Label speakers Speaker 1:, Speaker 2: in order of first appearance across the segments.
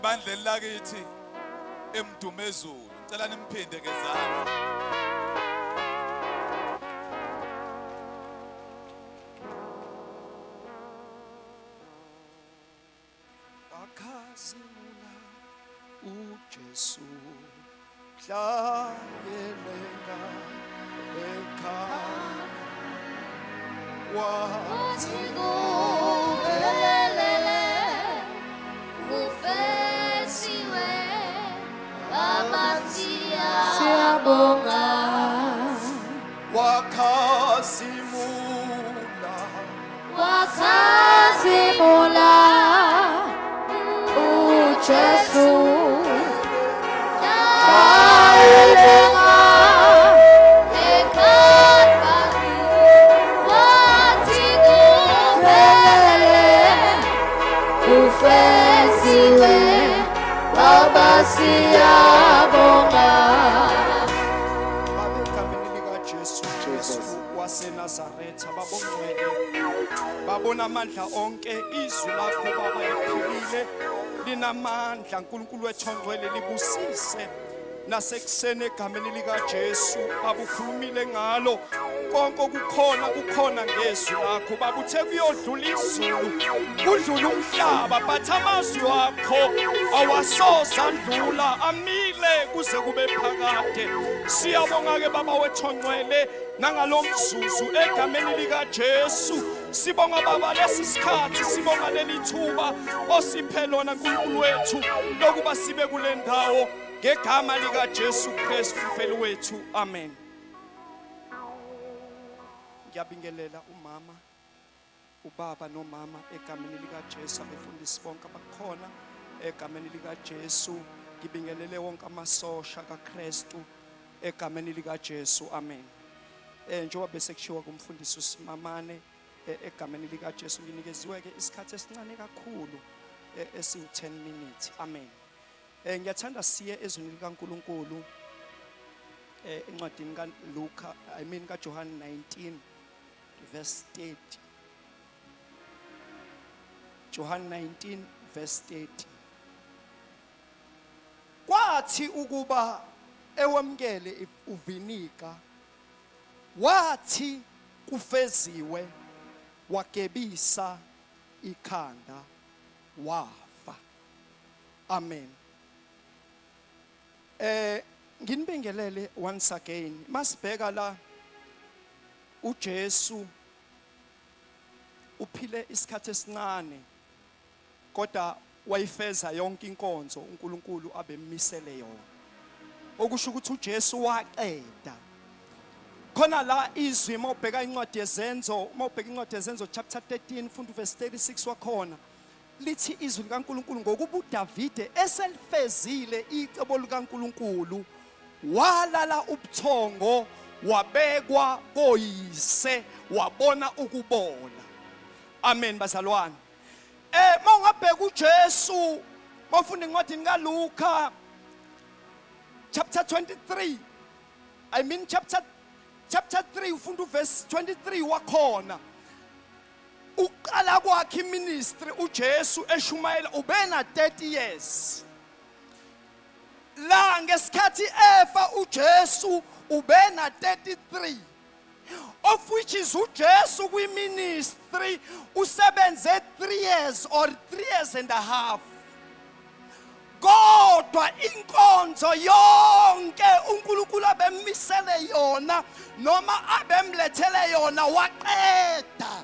Speaker 1: Ebandleni lakithi eMdumezulu. Ngicela nimphinde ngezandla.
Speaker 2: Wakhazimula uJesu mhla ekhaya
Speaker 3: Wathi kuphelele kufeziwe Baba siyabonga.
Speaker 2: Wakhazimula
Speaker 3: Wakhazimula uJesu Yayelenga eKalvari wathi kuphelele kufeziwe Baba siyabonga.
Speaker 2: Baba, egameni likaJesu Kristu waseNazaretha, Baba ongcwele, babona amandla onke, izwi lakho Baba liphilile, linamandla. Nkulunkulu wethu ongcwele, libusise nasekuseni egameni likaJesu. Baba, ukhulumile ngalo konke okukhona, kukhona ngezwi lakho Baba. Uthe kuyodlula izulu, kudlula umhlaba, but amazwi wakho awasoze andlula, amile kuze kube phakade. Siyabonga-ke Baba wethu ongcwele nangalo mzuzu egameni likaJesu. Sibonga Baba lesi sikhathi, sibonga leli thuba osiphe lona Nkulunkulu wethu lokuba sibe kule ndawo ngegama likaJesu Kristu mfeli wethu, amen. Ngiyabingelela umama, ubaba nomama egameni likaJesu, abefundisi bonke abakhona egameni likaJesu. Ngibingelele wonke amasosha kaKristu egameni likaJesu, amen. Njengoba bese kushiwo kumfundisi uSimamane, egameni likaJesu nginikeziwe ke isikhathi esincane kakhulu, esiwu 10 minutes, amen. Ngiyathanda siye ezwini likaNkulunkulu, encwadini kaLuka, I mean kaJohn 19 verse 30. John 19 verse 30. Kwathi ukuba ewamukele uvinika, wathi kufeziwe, wagebisa ikhanda wafa. Amen. Nginibingelele once again. Masibheka la, uJesu uphile isikhathi esincane, kodwa wayifeza yonke inkonzo uNkulunkulu abemmisele yona, okusho ukuthi uJesu waqeda khona la izwi. Mawubheka incwadi yeZenzo, mawubheka incwadi yeZenzo chapter 13, funda uverse 36 wakhona, lithi izwi likaNkulunkulu, ngokuba uDavide eselifezile icebo likaNkulunkulu, walala ubuthongo, wabekwa koyise, wabona ukubola. Amen bazalwane. Mawungabheka uJesu, mawufunda incwadini kaLuka chapter 23, I mean chapter 3, ufunda uverse 23 wakhona, uqala kwakhe iministry uJesu eshumayela, ubena 30 years. La ngesikhathi efa uJesu ubena 33, of which is uJesu kwiministry usebenze 3 years or 3 years and a half, kodwa inkonzo yonke uNkulunkulu abemmisele yona noma abemlethele yona waqeda,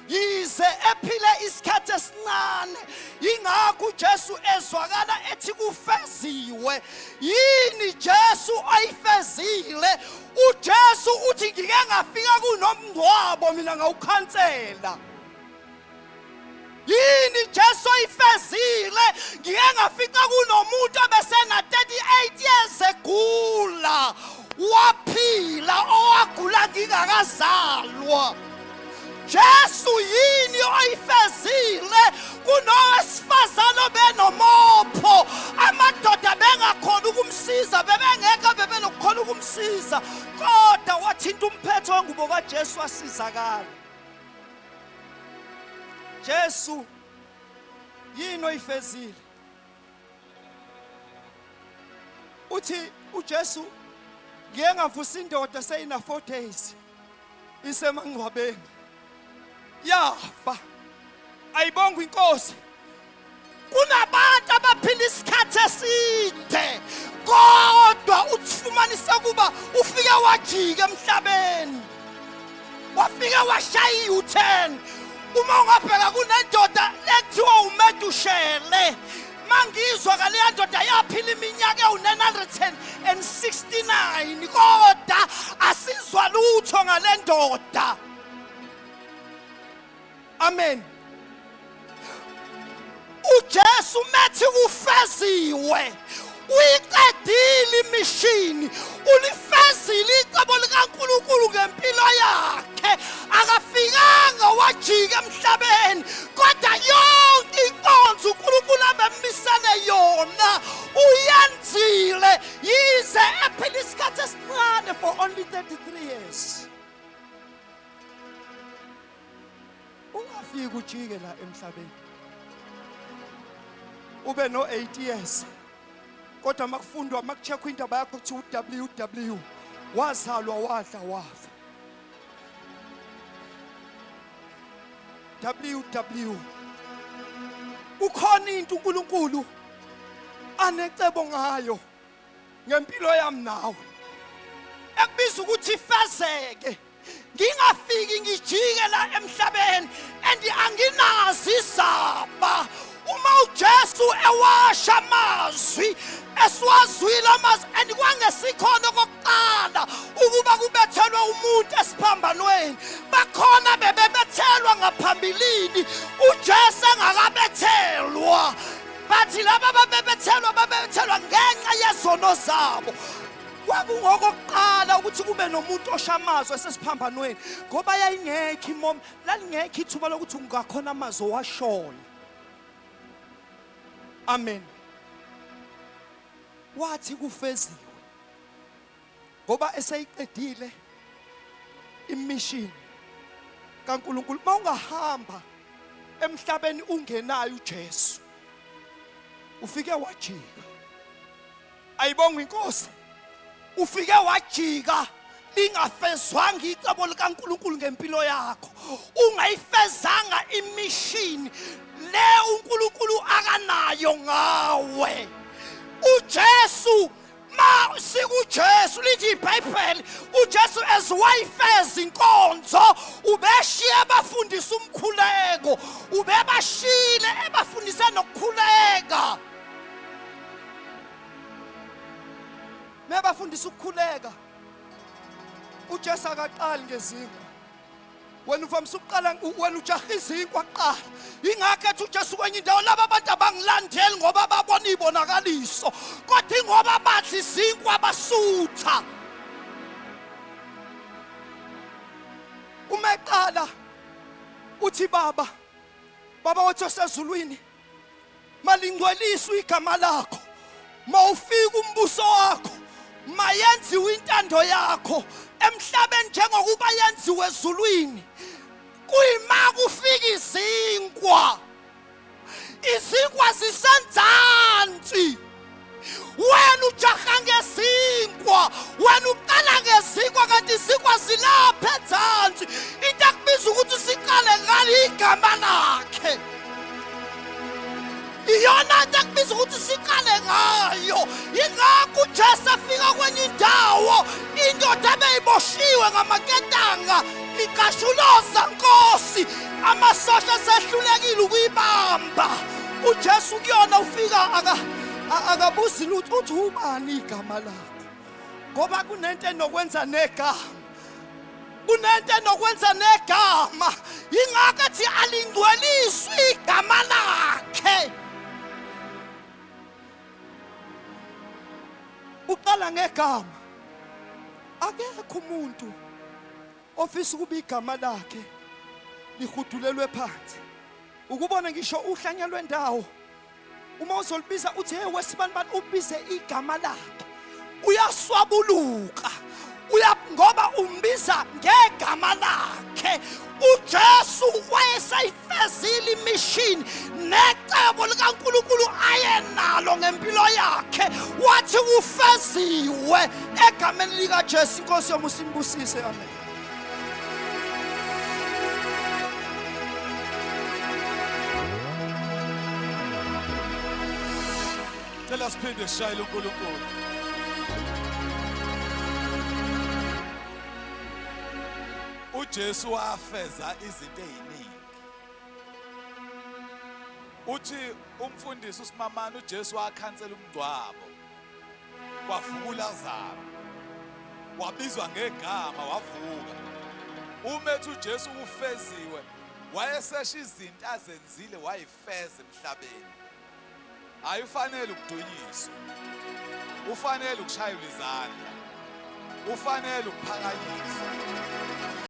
Speaker 2: yize ephile isikhathi esincane. Ingakho uJesu ezwakala ethi kufeziwe. Yini Jesu ayifezile? uJesu uthi ngike ngafika kunomngcwabo mina ngawukhansela. Yini Jesu ayifezile? Ngike ngafika kunomuntu abesena 38 years egula, waphila, owagula ngingakazalwa. Jesu yini oyifezile? Kunowesifazane obenomopho, amadoda bengakhona ukumsiza, bebengekho bebenokukhona ukumsiza, kodwa wathinta umphetho wengubo kaJesu wasizakala. Jesu yini oyifezile? Uthi uJesu ngiye ngavusa indoda seyina 4 days isemangcwabeni yafa. Ayibonga inkosi. Kunabantu abaphila isikhathi eside kodwa uthifumanisa kuba ufike wajika emhlabeni, wafike washaya i-U-turn. Uma ungabheka kunendoda lekuthiwa uMedushele, mangizwa ngaleya ndoda yaphila iminyaka ewu-969 kodwa asizwa lutho ngale ndoda. Amen. UJesu methi kufeziwe, uyiqedile imishini, ulifezile icebo likaNkulunkulu ngempilo yakhe. Akafikanga wajika emhlabeni, kodwa yonke inkonzo uNkulunkulu abemmisele yona uyenzile, yize ephila isikhathi esincane for only 33 years. Ungafiki ujike la emhlabeni ube no 8 years, kodwa makufundwa makucheckwa indaba yakho kuthiwa uWW wazalwa wadla wafa. WW kukhona into uNkulunkulu anecebo ngayo ngempilo yami nawe ekubiza ukuthi ifezeke, ngingafiki ngijike la emhlabeni and anginazi izaba. Uma uJesu ewasha amazwi esiwazwile amazwi and kwangesikhona okokuqala ukuba kubethelwe umuntu esiphambanweni, bakhona bebebethelwa ngaphambilini uJesu engakabethelwa. Bathi laba babebethelwa babethelwa ngenxa yezono zabo. Kwakungokokuqala ukuthi kube nomuntu osha amazwi esesiphambanweni, ngoba yayingekho imom lalingekho ithuba lokuthi ungakhona amazwi owashoyo. Amen. Wathi kufeziwe, ngoba eseyiqedile imishini kaNkulunkulu. Mawungahamba emhlabeni ungenayo uJesu, ufike wajika. Ayibongwe inkosi. Ufike wajika lingafezwanga icebo likaNkulunkulu ngempilo yakho, ungayifezanga imishini le uNkulunkulu akanayo ngawe. uJesu ma sikuJesu lithi iBhayibheli uJesu eziwayifeza inkonzo ubeshiye abafundisa umkhuleko, ubebashile ebafundise nokukhuleka. Mebafundisa ukukhuleka uJesu akaqali ngezinkwa. Wena uvamise ukuqala, wena ujaha izinkwa kuqala. Ingakho ethi uJesu kwenye indawo, laba abantu abangilandeli ngoba babona ibonakaliso, kodwa ingoba badla izinkwa basutha. Uma eqala uthi, Baba, Baba wethu osezulwini, malingcweliswe igama lakho, mawufike umbuso wakho, mayenziwe intando yakho emhlabeni njengokuba yenziwe ezulwini. Kuyima kufika izinkwa, izinkwa zisenzansi, wena ujaha ngezinkwa, wena uqala ngezinkwa kanti izinkwa zilapha enzansi. Into akubiza ukuthi siqale ngalo igama lakhe, iyona nto akubiza ukuthi siqale ngayo. Yingakho uJesu afika kwenye indawo, indoda ebeyiboshiwe ngamaketanga iqashuloza nkosi, amasosha asehlulekile ukuyibamba. uJesu kuyona ufika akabuzi lutho, uthi ubani igama lakho? Ngoba kunento enokwenza negama, kunento enokwenza negama. Yingakho ethi alingcweliswe igama lakhe. Uqala ngegama. Akekho umuntu ofisa ukuba igama lakhe lihudulelwe phansi. Ukubona ngisho uhlanya lwendawo, uma uzolibiza uthi hey wesibanibani, ubize igama lakhe, uyaswabuluka uya, ngoba umbiza ngegama lakhe. uJesu wayesayifezile imishini necebo likaNkulunkulu. Ayenalo ngempilo yakhe, wathi ufeziwe egameni likaJesu. Inkosi yomusa imbusise. Amen.
Speaker 1: Cela siphinde sishayele uNkulunkulu. UJesu wafeza izinto eziningi. Uthi umfundisi uSimamane uJesu wakhansela umngcwabo. Kwavuka uLazaru. Wabizwa ngegama wavuka. Uma ethi uJesu ufeziwe wayesesha izinto azenzile wayifeza emhlabeni. Hayi ufanele ukudunyiswa. Ufanele ukushayelwa izandla. Ufanele ukuphakanyiswa.